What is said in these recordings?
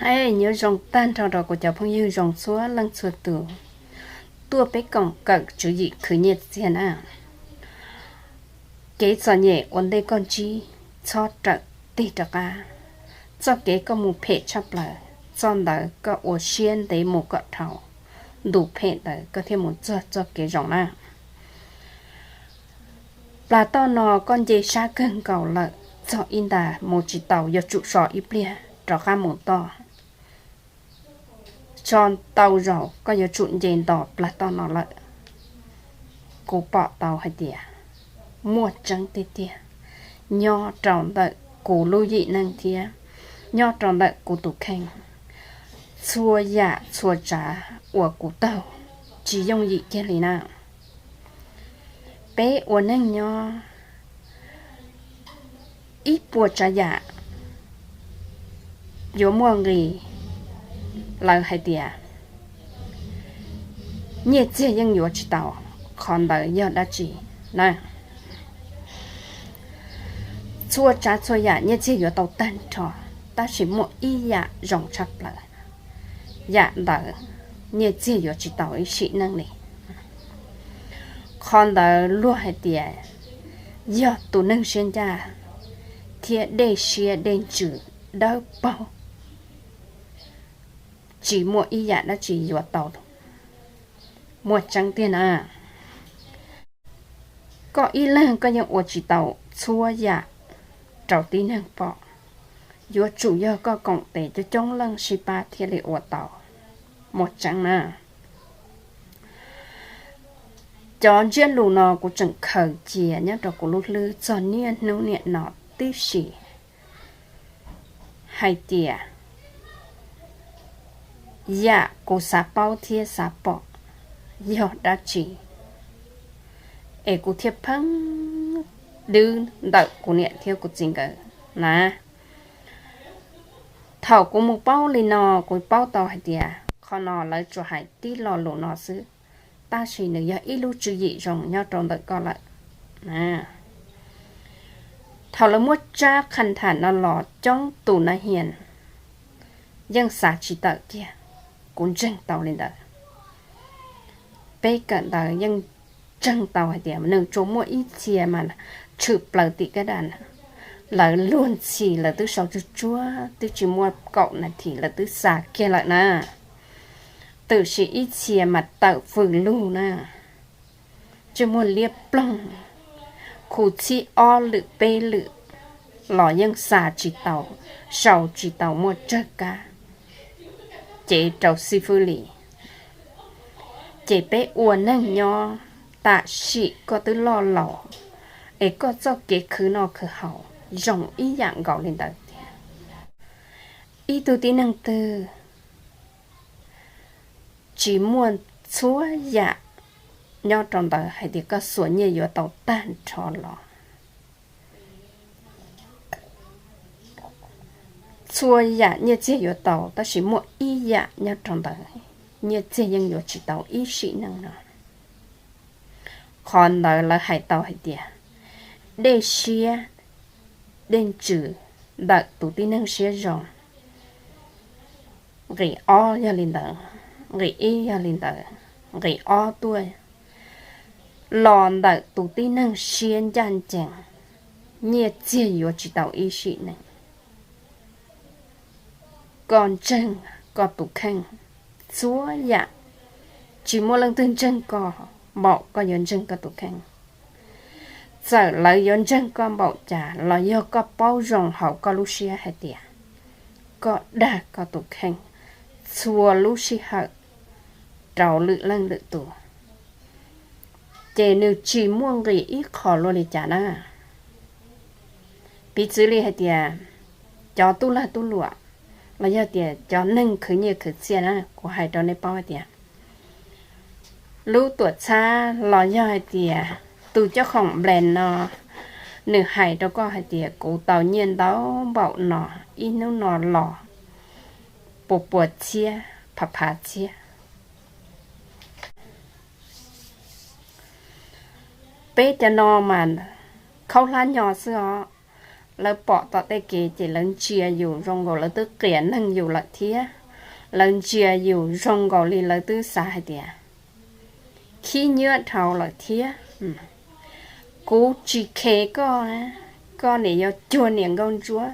Hais nyob zoo tag nrho rau kuv cov phooj ywg zoo txhua leej txhua tus, tuaj peb koom kawm tswv yim khwv nyiaj txiag na. Kev txom nyem ua ntej koj ntsib, txhob rawm tig rov qab. Txoj kev koj mus phem tshaj plaws, txoj ntawd koj ua siab ntev mus kom dhau, ntu phem ntawd koj thiaj mus txog txoj kev zoo na. Plas toj no koj nce sab kawg nkaus lawm, txog ib nta mus tsis tau, yuav tsum so ib pliag rov qab mus toj. So tau zaus koj yuav tsum nce nto plas toj no lawm. Kuv pom tau hais tias muaj tseeb tiag tiag, nyob rau ntawm kuv lub yim neej thiab nyob rau ntawm kuv tus kheej, txhua yam txhua tsav uas kuv taug tsis yooj yim kiag li na. Peb ua neej nyob, ib puas tsav yam yuav muaj nqis, lawv hais tias nyiaj txiag yeej yuav tsis tau, qhov ntawd yog dab tsi na? Txhua tsav txhua yam nyiaj txiag yuav tau tag nrho, tab sis muaj ib yam zoo tshaj plaws, yam ntawd nyiaj txiag yuav tsis tau ib sim neej li. Qhov ntawd luag hais tias yog tus neeg siab ncaj thiab dej siab dej ntsws dawb paug, tsis muaj ib yam dab tsi yuav tau. Muaj tseeb tiag na. Koj ib leeg koj yeej ua tsis tau txhua yam rau tib neeg pom, yuav tsum yog koj koom tes coob coob leej sib pab thiaj li ua tau. Muaj tseeb na. Cov ntsiab lus no kuv tseem khaws cia nyob rau kuv lub hlwb txog niaj hnub niam no tib si, hais tias yam kuv xav paub thiab xav pom yog dab tsi, es kuv thiaj pheej dwb ntawm kuv niam thiab kuv txiv nkawd na. Thaum kuv mus paub li no, kuv paub tau hais tias qhov no lawv tsuas hais tib lo lus no xwb, tab sis nws yog ib lub tswv yim zoo nyob rau ntawm koj lawm. Thaum lawv muab tsab qhas tham no los coob tus na hias yeej xav tsis tawm kiag. Kuv ntseeg tau li ntawd. Peb kawm ntawv yeej ntseeg tau hais tias nws tsuas muaj ib txhia mas tshwm plaws tim kaj dam na, lawv luag ntxhi lawv twb sau tsuag tsuag twb tsis muaj kaum nas this lawv twb xa kiag lawm na. Twb sim ib txhia mas tawm fws lug na, tsis muaj liab ploog, khu txhib ob lwm peb lwm los yeej xa tsis tau, sau tsis tau muaj tsawg kab cev rau xib fwb li. Ces peb ua neeg nyob, tam sim koj twb loj laus, es koj txoj kev khwv noj khwv haus zoo ib yam nkaus li ntawd tiag. Ib tug tib neeg twg tsis muaj txhua yam nyob rau ntawd hais tias koj xuas nyiaj yuav tau tag nrho los, txhua yam nyiaj txiag yuav tau tab sis muaj ib yam nyob rau ntawd nyiaj txiag yeej yuav tsis tau ib sim neej no. Qhov ntawd lawv hais tau hais tias dej siab dej ntsws ntawm tus tib neeg siab zoo. Nqis ob yog li ntawd, nqis ib yog li ntawd, nqis ob tuaj los ntawm tus tib neeg siab ncaj ncees, nyiaj txiag yuav tsis tau ib sim neej. Koj ntseeg koj tus kheej txhua yam, tsis muaj leej twg ntseeg koj npaum koj yuav ntseeg koj tus kheej. Txawm lawv yuav ntseeg koj npaum cas los yog koj paub zoo hauv koj lub siab hais tias koj dag koj tus kheej txhua lub sij hawm rau lwm leej lwm tus, ces nws tsis muaj nqis ib qho luaj li cas na. Piv txwv li hais tias cov tub lag tub luam los yog tias cov neeg khwv nyiaj khwv txiaj na, kuv hais rau nej paub hais tias lub tuam txhab los yog hais tias tus coj khoom nplees no, nws hais rau koj hais tias kuv tau nyiaj ntau npaum no, ib hnub no los puas puas txhiab phav phav txhiab. Peb cov no mas khaub hlab nyo xwb os, Lawv pom tom tej kev ces lawv ntsia yus zoo nkaus lawv twb qias neeg yus lawm thiab. Lawv ntsia yus zoo nkaus li lawv twb xav hais tias khib nyiab dhau lawm thiab. Kuv tsis khes koj, koj niam yog cuag niam nkauj ntsuab,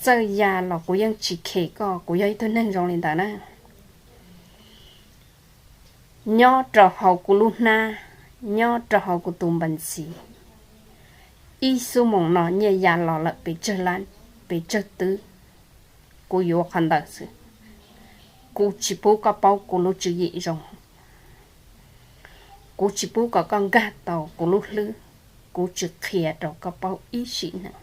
txawj ya los kuv yeej tsis khes koj, kuv yog ib tug neeg zoo li ntawd na. Nyob rau hauv kuv lub hnab, nyob rau hauv kuv tus npa ntxis, ib xuab moos no nyiaj ya los lawm pes tsawg lab, pes tsawg twb, kuv yuav qhov ntawd xwb. Kuv tsis pub koj paub kuv lub tswv yim zoo. Kuv tsis pub kom koj nkag tau kuv lub hlwb. Kuv tsis qhia rau koj paub ib sim neej.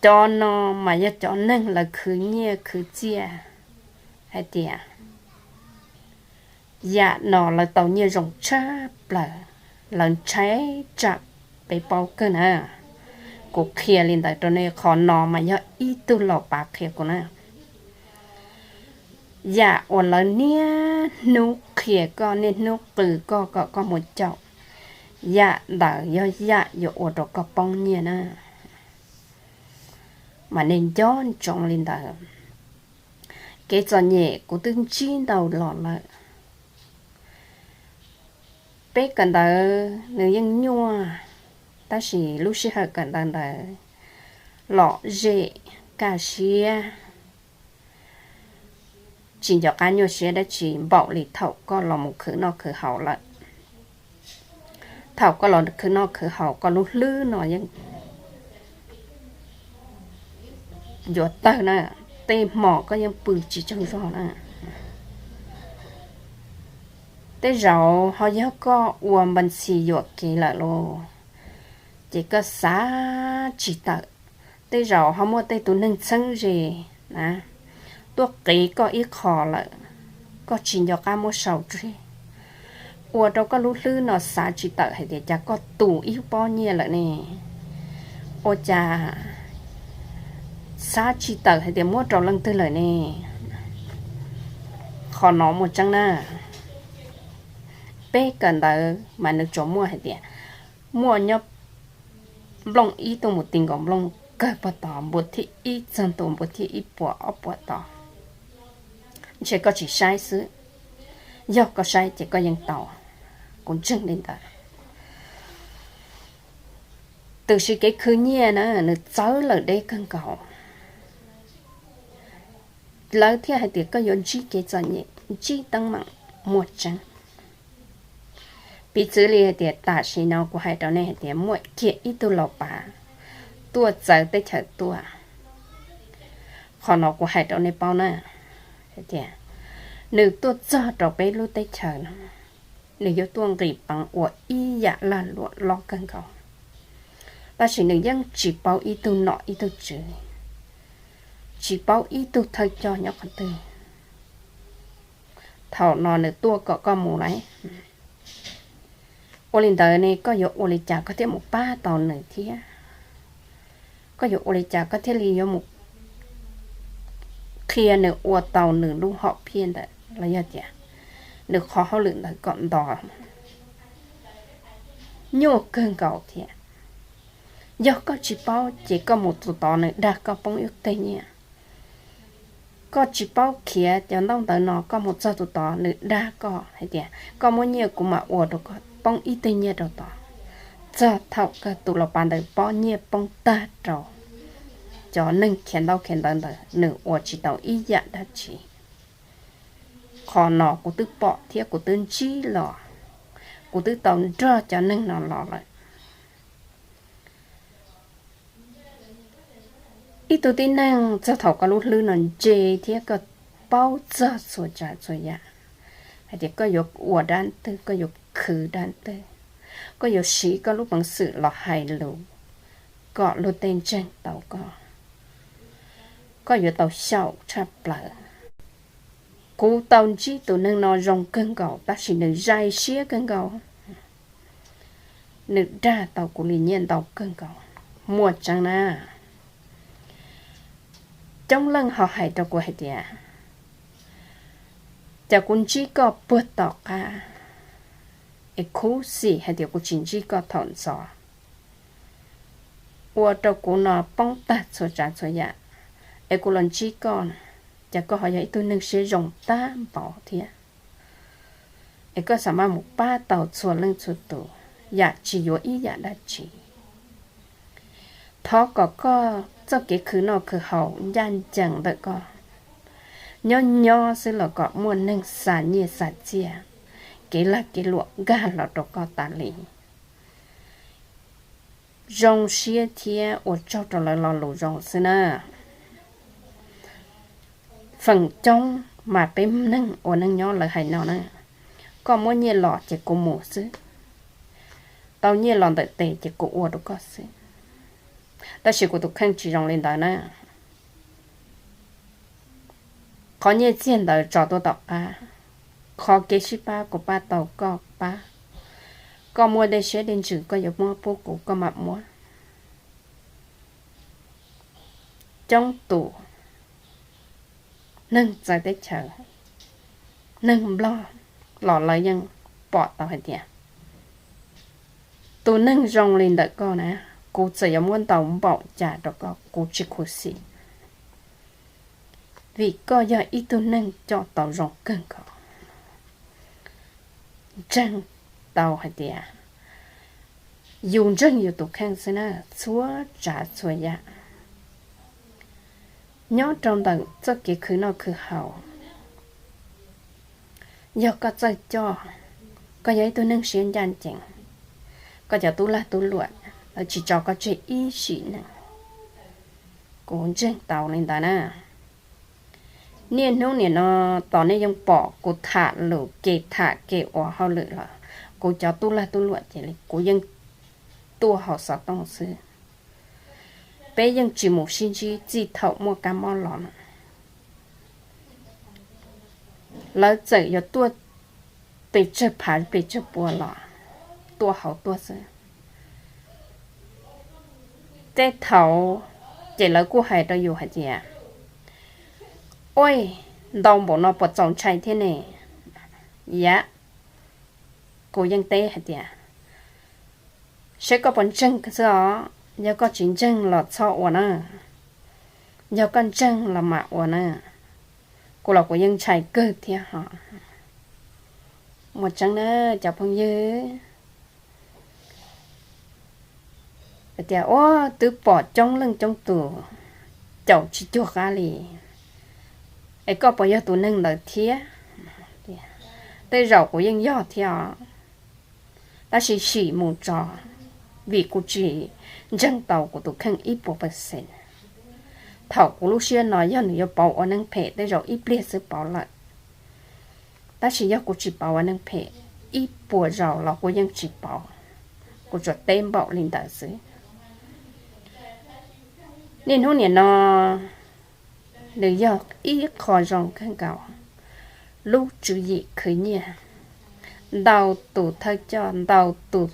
Cov no mas yog cov neeg lawv khwv nyiaj khwv txiaj hais tias yam no lawv tau nyiaj zoo tshaj plaws, lawv ntshai tsam peb paub kawg na. Kuv qhia li ntawd rau nej, qhov no mas yog ib tug laus pav qhia kuv na. Yam uas lawv niaj hnub qhia koj, niaj hnub qw koj kom koj mus caum, yam ntawd yog yam yuav ua rau koj poob nyiaj na. Mas nej nco ntsoov li ntawd. Kev txom nyem kuv twb ntsib ntau los lawm. Peb kawm ntawv nws yeej nyuaj, tab sis lub sij hawm kawm ntawv ntawd lom zem, kaj siab, tsis nco qab nyuaj siab dab tsi npaum li thaum koj los mus khwv noj khwv haus lawm. Thaum koj los khwv noj khwv haus koj lub hlwb no yeej yuav tawg na, tej hmos koj yeej pw tsis tsaug zog na. Tej zaum ho yog koj ua npa ntxhi yuam kev lawm lauj, ces koj xav tsis tawm. Tej zaum ho muaj tej tus neeg txheeb ze na tuaj qiv koj ib qho lawm, koj tsis nco qab muab sau tseg, ua rau koj lub hlwb no xav tsis tawm hais tias cas koj tus ib pob nyiaj lawm ne, ua cas xav tsis tawm hais tias muab rau leej twg lawm ne. Qhov no muaj tseeb na. Peb kawm ntawv mas nws tsuas muaj hais tias muaj nyob nplooj ib tuaj mus ti nkaus nplooj kawg pog tod, npuas thib ib txog ntua npuas thib ib puas ob puas tod. Ntshe koj tsis saib xwb, yog koj saib ces koj yeej tau. Kuv ntseeg li ntawd. Tab sis kev khwv nyiaj na nws txawv lawm deb kawg nkaus, lawv thiaj hais tias koj yuav ntsib kev txom nyem, ntsib teeb meem muaj tseeb. Piv txwv li hais tias tam sim no kuv hais rau nej hais tias muaj kiag ib tug laus pav tuaj txawv teb chaws tuaj. Qhov no kuv hais rau nej paub na, hais tias nws tuaj txog rau peb lub teb chaws no, nws yuav tuaj nqis peev ua ib yam lag luam loj kawg nkaus, tab sis nws yeej tsis paub ib tug nom ib tug tswv, tsis paub ib tug thawj coj nyob qhov twg. Thaum no nws tuaj kom koj mus lawm. Ua li ntawd ne koj yuav ua li cas koj thiaj mus pab tau nws thiab? Koj yuav ua li cas koj thiaj li yuav mus qhia nws ua tau nws lub hom phiaj ntawd los yog tias nws qhov hauj lwm ntawd kom nto? Nyuaj kawg nkaus thiab. Yog koj tsis paub ces koj mus tus tod nws dag koj poob ib teg nyiaj. Koj tsis paub khiav cov ntaub ntawv no koj mus txog tus tod nws dag koj hais tias koj muab nyiaj kuv mam ua rau koj poob ib teg nyiaj rau tod. Txog thaum kawg tus laus pav ntawd pob nyiaj poob tag rau cov neeg khiav ntaub khiav ntawv ntawd nws ua tsis tau ib yam dab tsi. Qhov no kuv twb pom thiab kuv twb ntsib los, kuv twb tau nrog cov neeg no los lawm. Ib tug tib neeg txog thaum koj lub hlwb no ntse thiab koj paub txog txhua tsav txhua yam, hais tias koj yuav ua dab twg, koj yuav khwv dab twg, koj yuav siv koj lub peev xwm los hais lus kom luag tej ntseeg tau koj, koj yuav tau xyaum tshaj plaws. Kuv tau ntsib tus neeg no zoo kawg nkaus tab sis nws zais siab kawg nkaus. Nws dag tau kuv li nyiaj ntau kawg nkaus, muaj tseeb na. Coob leej ho hais rau kuv hais tias, cas kuv ntsib koj puag tom qab, es khuv xim hais tias kuv tsis ntsib koj thaum ntxov, ua rau kuv no poob tag txhua tsav txhua yam, es kuv los ntsib koj, ces koj ho yog ib tug neeg siab zoo tag npaum thiab, es koj xav maj mus pab tau txhua leej txhua tus, yam tsis yuav ib yam dab tsi. Thov kom koj txoj kev khwv noj khwv haus ncaj ncees ntawm koj, nyob nyob xwb los kom muaj neeg xa nyiaj xa txiaj, kev lag kev luam nkag los rau koj tas li. Zoo siab thiab ua tsaug rau lawv lo lus zoo xwb na. Feem coob mas peb neeg ua neej nyob lawv hais no na, koj muab nyiaj los ces kuv mus xwb, tau nyiaj los ntawm tes ces kuv ua rau koj xwb. Tab sis kuv tus kheej tsis zoo li ntawd na. Qhov nyiaj txiag ntawd tso tuaj tom qab, qhov kev sib pab kuv pab tau koj pab, koj muaj dej siab dej ntsws koj yuav muab pub kuv koj mam muab. Coob tus neeg txawv teb chaws, neeg Nplog los lawv yeej pom tau hais tias tus neeg zoo li ntawm koj na, kuv txawm yuav muab ntau npaum cas rau koj kuv tsis khuv xim, vim koj yog ib tug neeg coj tau zoo kawg nkaus. Ntseeg tau hais tias yus ntseeg yus tus kheej xwb na, txhua tsav txhua yam nyob rau ntawm txoj kev khwv noj khwv haus. Yog koj txawj coj, koj yog ib tug neeg siab ncaj ncees, koj cov tub lag tub luam lawv tsis tso koj tseg ib sim neej. Kuv ntseeg tau li ntawd na. Niaj hnub nim no tos nej yeej pom kuv tham lus kev tham kev ua hauj lwm los kuv cov tub lag tub luam ces kuv yeej tuaj hauv xov tooj xwb. Peb yeej tsis mus sib ntsib txij thaum muaj kab mob los na. Lawv txawm yuav tuaj pes tsawg phav pes tsawg pua los tuaj hauv tuaj xwb. Tej thaum ces lawv kuj hais rau yus hais tias, ua, ntau npaum no puas txaus ntshai thiab ne? Yam, kuv yeej teb hais tias, saib koj puas ntseeg xwb os, yog koj tsis ntseeg los txhob ua na, yog koj ntseeg los mam ua na. Kuv los kuv yeej ntshai kawg thiab ho. Muaj tseeb na cov phooj ywg. Tias ua twb pom coob leej coob tus caum tsis cuag qab li, es koj puas yog tus neeg ntawd thiab? Tej zaum kuv yeej yog thiab os, tab sis sim mus tso, vim kuv tsis ntseeg tau kuv tus kheej ib puas percent. Thaum kuv lub siab no yog nws yuav pauv ua neeg phem tej zaum ib pliag xwb pauv lawm, tab sis yog kuv tsis pauv ua neeg phem, ib puas zaus los kuv yeej tsis pauv. Kuv tsuas teb npaum li ntawd xwb. Niaj hnub nim no nws yog ib qho zoo kawg nkaus, lub tswv yim khwv nyiaj. Ntau tus thawj coj, ntau tus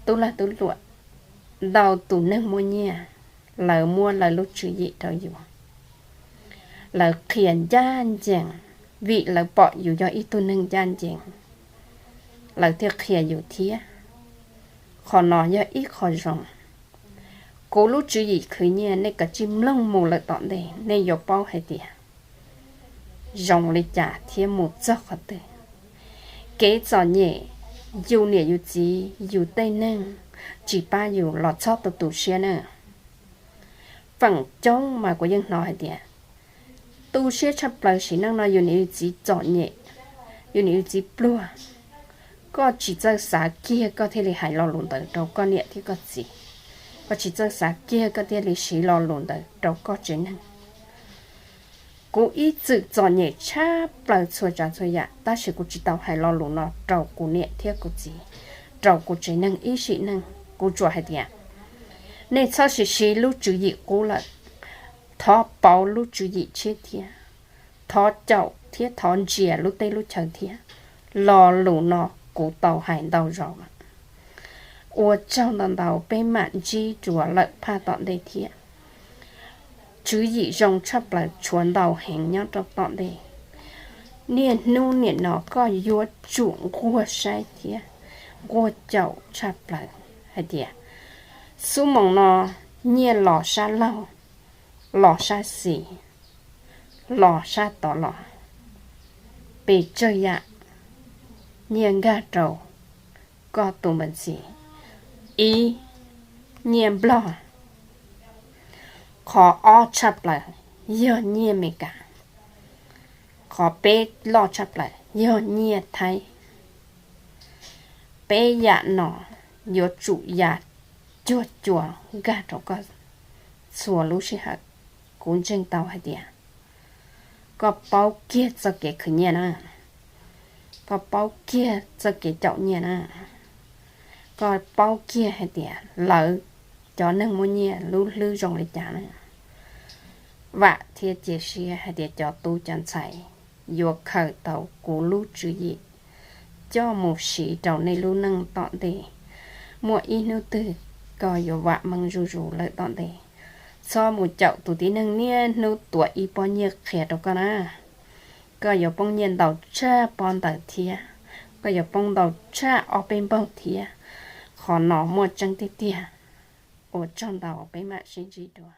tub lag tub luam, ntau tus neeg muaj nyiaj, lawv muab lawv lub tswv yim rau yus. Lawv qhia ncaj ncees, vim lawv pom yus yog ib tug neeg ncaj ncees, lawv thiaj qhia yus thiab. Qhov no yog ib qho zoo. Kuv lub tswv yim khwv nyiaj nej kav tsij mloog mus lawm tom ntej nej yuav paub hais tias zoo li cas thiab mus txog qhov twg. Kev txom nyem, yus niam yus txiv yus tej neeg tsis pab yus los txhob tu tu siab na. Feem coob mas kuv yeej hnov hais tias tu siab tshaj plaws sim neej no yus niam yus txiv txom nyem, yus niam yus txiv pluag. Koj tsis txawj xav kiag koj thiaj li hais lo lus ntawd rau koj niam thiab koj txiv. Koj tsis txawj xav kiag koj thiaj li siv lo lus ntawd rau koj tsev neeg. Kuv ib txwm txom nyem tshaj plaws txhua tsav txhua yam tab sis kuv tsis tau hais lo lus no rau kuv niam thiab kuv txiv, rau kuv tsev neeg ib sim neej. Kuv tsuas hais tias nej txhob siv siv lub tswv yim qub lawm, thov pauv lub tswv yim tshiab thiab, thov caum thiab thov ntsia lub teb lub chaw thiab. Lo lus no kuv tau hais ntau zaus lawm. Ua tsaug ntau ntau, peb mam ntsib dua lawm phaj tom ntej thiab. Tswv yim zoo tshaj plaws tshuav ntau heev nyob rau tom ntej. Niaj hnub nim no koj yuav tsum nquag saib thiab nquag caum tshaj plaws hais tias xub moos no nyiaj los sab laug, los sab xis, los sab tod los, pes tsawg yam nyiaj nkag rau koj tus npawb ntxis. Ib, nyiaj Nplog. Qhov ob tshaj plaws yog nyiaj Meskas. Qhov peb loj tshaj plaws yog nyiaj Thaib. Peb yam no yuav tsum ya cuag cua nkag rau koj txhua lub sij hawm. Kuv ntseeg tau hais tias koj paub kiag txoj kev khwv nyiaj na, koj paub kiag txoj kev caum nyiaj na, koj paub kiag hais tias lawv cov neeg muaj nyiaj lub hlwb zoo li cas na. Vam thiab cia siab hais tias cov tub cov ntxhais yuav khaws tau kuv lub tswv yim coj mus siv rau nej lub neej tom ntej. Muaj ib hnub twg koj yuav vam meej zuj zus lawm tom ntej. Txhob mus caum tus tib neeg niaj hnub tuav ib pob nyiaj qhia rau koj na. Koj yuav poob nyiaj ntau tshaj pob ntawd thiab, koj yuav poob ntau tshaj ob peb npaug thiab. Qhov no muaj tseeb tiag tiag. Ua tsaug ntau, peb mam sib ntsib dua.